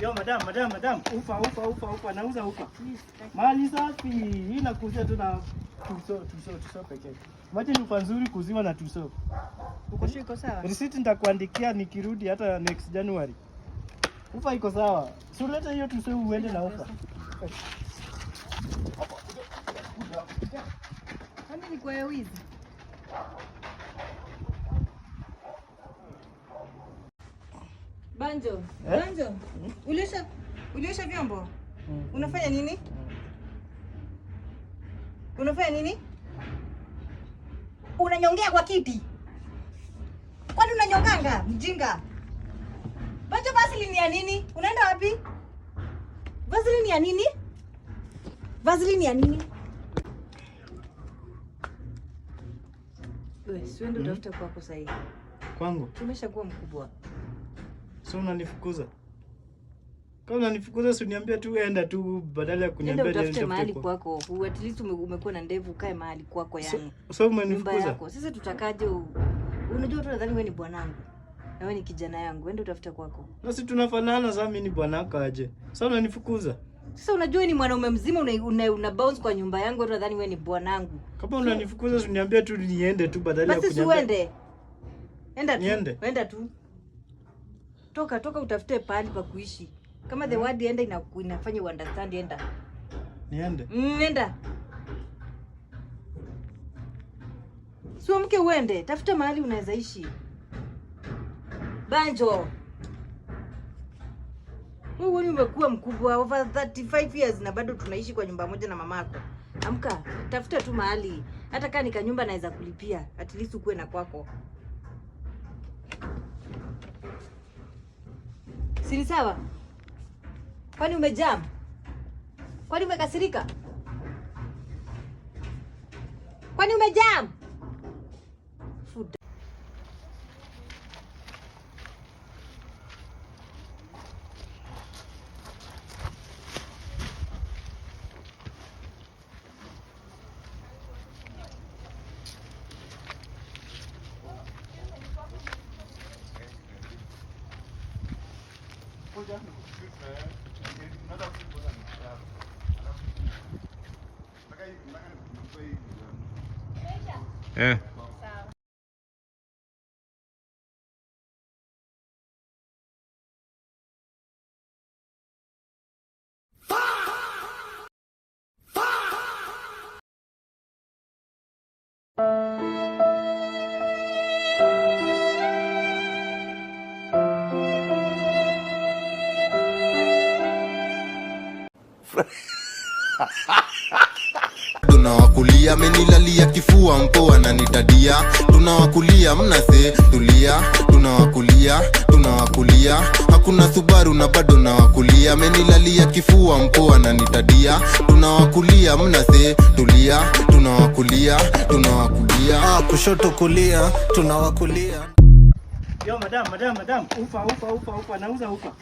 Yo madam, madam, madam. Ufa, ufa, ufa, ufa. Nauza ufa. Mali safi. Hii nakuuzia tu na tuso, tuso, tuso pekee. Imagine ufa nzuri kuuziwa na tuso. Uko sure iko sawa? Receipt nitakuandikia nikirudi hata next January. Ufa iko sawa. Si ulete hiyo tuso uende na ufa. Kwani ni kwa ya wizi? Banjo, Eh? Banjo. Uliosha vyombo? Unafanya nini? Unafanya nini? Unanyongea kwa kiti. Kwani unanyonganga mjinga? Banjo, Vaseline ya nini? Unaenda wapi? Vaseline ya nini? Vaseline ya nini? Wewe, si uende utafute kwako sasa hivi. Kwangu. Tumeshakuwa mkubwa. So unanifukuza? Kama unanifukuza si uniambie tu enda tu badala ya Enda kuniambia utafute nitafute mahali kwa. kwako. At least umekuwa na ndevu, ukae mahali kwako So, yani. so Nyumba umenifukuza? yako. Sasa tutakaje? Unajua tu nadhani wewe ni bwanangu. Na wewe ni kijana yangu. Enda utafute kwako. Na si tunafanana sasa mimi ni bwanako aje. Sasa unanifukuza? Sasa unajua ni mwanaume mzima una bounce kwa nyumba yangu, watu nadhani wewe ni bwanangu. Kama unanifukuza si uniambie tu niende tu badala ya Basi si kuniambia. uende. Enda tu. Niende? Enda tu. Toka toka utafute pahali pa kuishi. Kama the word enda inafanya understand enda. Niende. Enda. Si uamke uende, tafuta mahali unaweza ishi. Banjo. Wewe huoni umekuwa mkubwa over 35 years na bado tunaishi kwa nyumba moja na mamako. Amka, tafuta tu mahali. Hata kama ni kanyumba naweza kulipia, at least ukuwe na kwako. Si ni sawa? Kwani umejam? Kwani umekasirika? Kwani umejam? Food. Eh. Tunawakulia menilalia kifua mpoa na nitadia. Tunawakulia mnase tulia. Tunawakulia, tunawakulia. Hakuna Subaru na bado nawakulia. Menilalia kifua mpoa na nitadia. Tunawakulia mnase tulia. Tunawakulia, tunawakulia. Kushoto kulia tunawakulia. Yo madam, madam, madam. Ufa, ufa, ufa, ufa. Nauza ufa.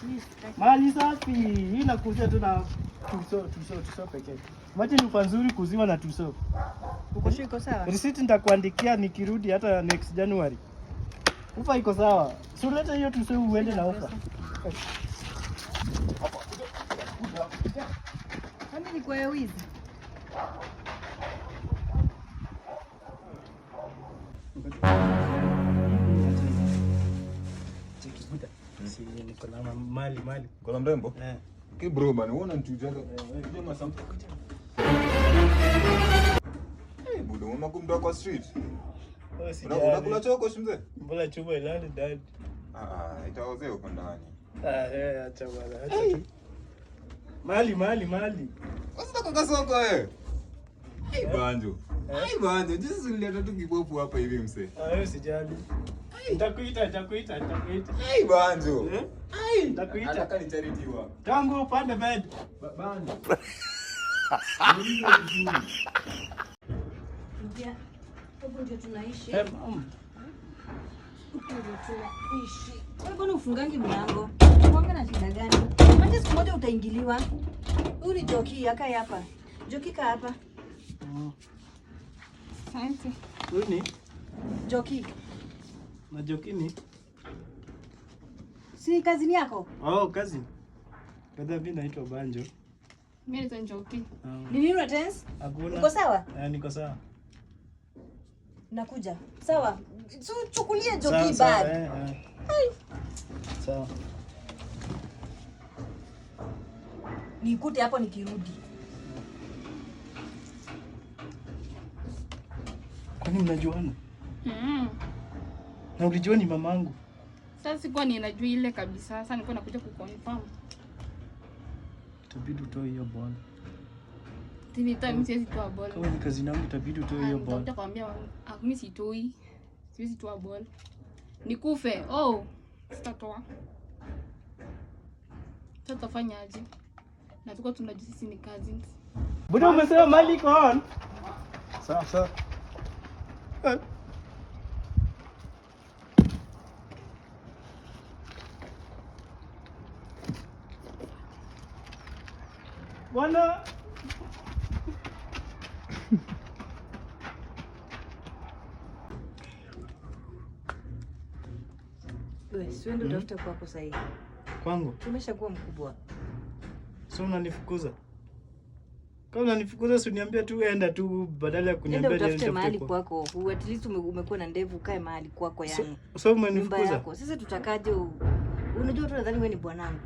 Mali safi. Hii nakuuzia tu na tuso, tuso, tuso pekee. Imagine ufa nzuri kuuziwa na tuso. Uko sure iko sawa? Receipt nitakuandikia nikirudi hata next January. Ufa iko sawa. Si ulete hiyo tuso uende na ufa. Kwani ni kwa ya wizi? Cheki buda. Si niko na mali mali. Kuna mrembo? Eh. Okay bro bana, wewe unanitujaza. Jamaa sample. Eh, budo, unakumda kwa street. Wewe sijali. Unakula choko si mzee? Mbona chuma ilali ndani? Ah, itaozea huko ndani. Ah, eh, acha bwana, acha tu. Mali mali mali. Sasa kwa soko wewe. Ai banjo. Ai banjo, jinsi nilileta tu kibofu hapa hivi mzee. Ah, wewe sijali. Nitakuita, nitakuita, nitakuita. Ai banjo. Eh? Ai, Nitakuita. Nataka ni charity wa. Tangu upande bed. Banjo. Ndio. Huku ndio tunaishi. Eh, mom. Huku ndio tunaishi. Wewe mbona ufungangi mlango? Unakuanga na shida gani? Maana siku moja utaingiliwa. Huyu ni Joki, akae hapa. Joki kaa hapa. Asante. Huyu ni Joki. na Joki ni? Si kazini yako? Oh, cousin. Brother, mimi naitwa Banjo. Mimi naitwa Njoki. Ni nini una tense? Hakuna. Uko sawa? Eh, niko sawa. Nakuja. Sawa. So, chukulie Sawa, Njoki sawa, bag. eh, eh. Sawa. Nikute hapo nikirudi. Kwani mnajuana? Mm. Na ulijua ni mamangu? Sasa sikuwa ninajua ile kabisa. Sasa nilikuwa nakuja kuconfirm. Itabidi utoe hiyo ball. Tinita mimi siwezi toa ball. Kama ni kazi yangu itabidi utoe hiyo ball. Nitakuja kuambia mimi sitoi. Siwezi toa ball. Nikufe. Oh, sitatoa. Sasa tutafanya aje? Na tuko tunajua sisi ni cousins. Buda, umesema mali iko on. Sawa sawa. Eh. Bwana. Wewe, si uende utafute kwako sasa. Kwangu. Tumeshakuwa mkubwa. So unanifukuza? Kama unanifukuza si uniambie tu enda tu badala ya Enda kuniambia niende utafute nitafute mahali kwa. kwako. At least umekuwa na ndevu, ukae mahali kwako So, yani. so Nyumba umenifukuza? yako. Sasa tutakaje? Unajua tu nadhani wewe ni bwanangu.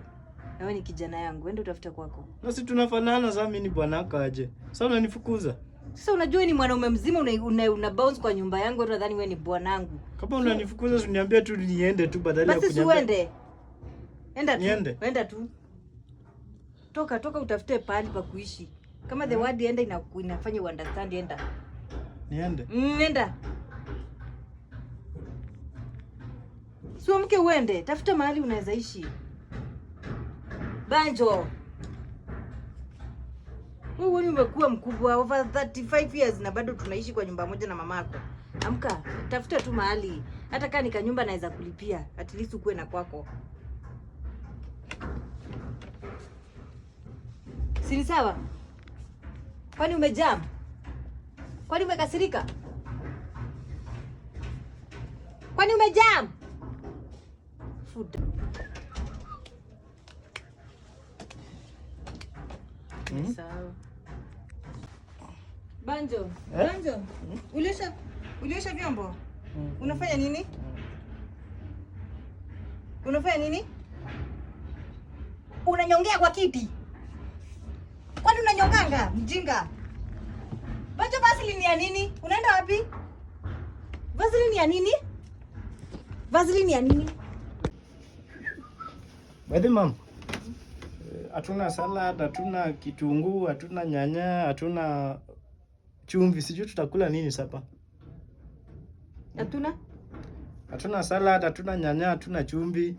Na wewe ni kijana yangu. Enda utafute kwako. Na si tunafanana, sasa mimi ni bwanako aje? Sasa unanifukuza? Sasa unajua wewe ni mwanaume mzima, una bounce kwa nyumba yangu, wewe unadhani wewe ni bwanangu. Kama unanifukuza si uniambie tu niende tu badala ya Basi si kuniambia. uende. Enda tu. Niende? Enda tu. Toka toka utafute pahali pa kuishi. Kama the word enda inafanya understand, enda. Niende. Enda. Si uamke uende, tafuta mahali unaweza ishi. Banjo. Wewe huoni umekuwa mkubwa over 35 years na bado tunaishi kwa nyumba moja na mamako. Amka, tafuta tu mahali. Hata kama ni kanyumba naweza kulipia, at least ukuwe na kwako. Si ni sawa? Kwani umejam? Kwani umekasirika? Kwani umejam? Food. Sawa. Banjo, Eh? Banjo. Uliosha vyombo? Unafanya nini? Unafanya nini? Unanyongea kwa kiti. Kwani unanyonganga, mjinga? Banjo, Vaseline ya nini? Unaenda wapi? Vaseline ya nini? Vaseline ya nini? By the mom. Hatuna salad, hatuna kitunguu, hatuna nyanya, hatuna chumvi. Sijui tutakula nini sapa. Hatuna? Hatuna salad, hatuna nyanya, hatuna chumvi.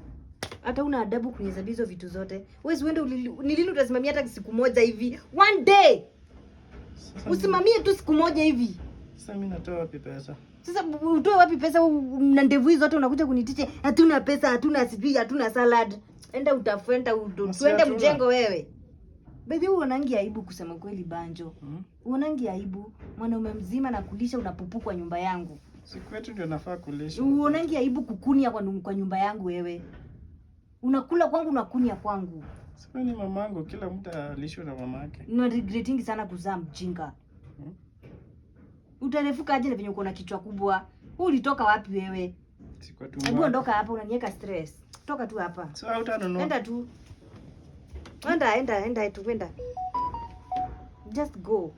Hata una adabu kunihesabia hizo vitu zote. Wewe si uende ni lini utasimamia hata siku moja hivi? One day. Usimamie tu siku moja hivi. Sasa mimi natoa wapi pesa? Sasa utoe wapi pesa na ndevu hizo zote unakuja kunitiche hatuna pesa, hatuna sijui, hatuna salad. Enda utafuenda Masi tuende hatuna. mjengo wewe. By the way, uonangi aibu kusema kweli Banjo. Uonangi aibu mwanaume mzima na kulisha unapupu kwa nyumba yangu. Siku yetu ndio nafaa kulisha. Uonangi aibu kukunia kwa nyumba yangu wewe. Unakula kwangu, unakunia kwangu. Siku ni mamangu, kila mtu alishwe na mamake. Na regretting sana kuzaa mjinga. Utarefuka aje na venye uko na kichwa kubwa? Wewe ulitoka wapi wewe? Siku tu. Hebu ondoka hapa, unaniweka stress. Toka tu hapa. So hautanunua. Enda tu. Enda, enda, enda tu, enda. Just go.